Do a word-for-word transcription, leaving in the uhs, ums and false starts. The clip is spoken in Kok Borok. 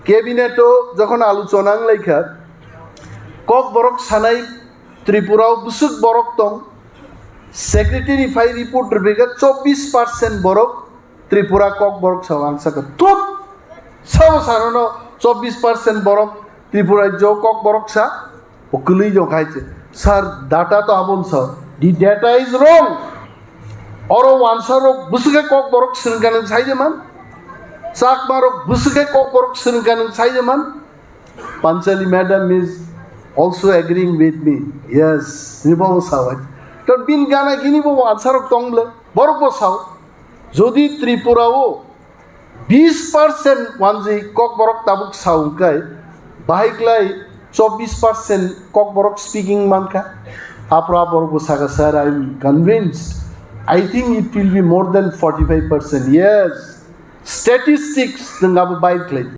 Cabinet o jokhon aluchona wnglaikha, Kokborok sanai Tripura o bwswk borok tong, secretary phai report rwbaikha, chobbish percent borok Tripura Kokborok sao. Ang sakha, "Thut! Sabo sanono chobbish percent borok Tripura rajyo Kokborok sa?" O kwlwi jong khai se. "Sir, data to abon sa." The data is wrong. Oro wansa rok bwswk khe Kokborok swrwngkha nwng sai de man? Chakma rok bwswk khe Kokborok swrwngkha nwng sai de man? Panchali madam is also agreeing with me. Yes, ni bo sao. To bin gana gini bo wansa rok tong le. Borok bo sao. Jodi Tripura o bis percent wanjwi Kokborok tabuk sao hwnkhe, bahai klai chobbish percent Kokborok speaking mankha. Aphuru aborok bo sakha, "Sir, I am convinced. I think it will be more than forty-five percent." Yes, statistics nwng abo bai khlai di.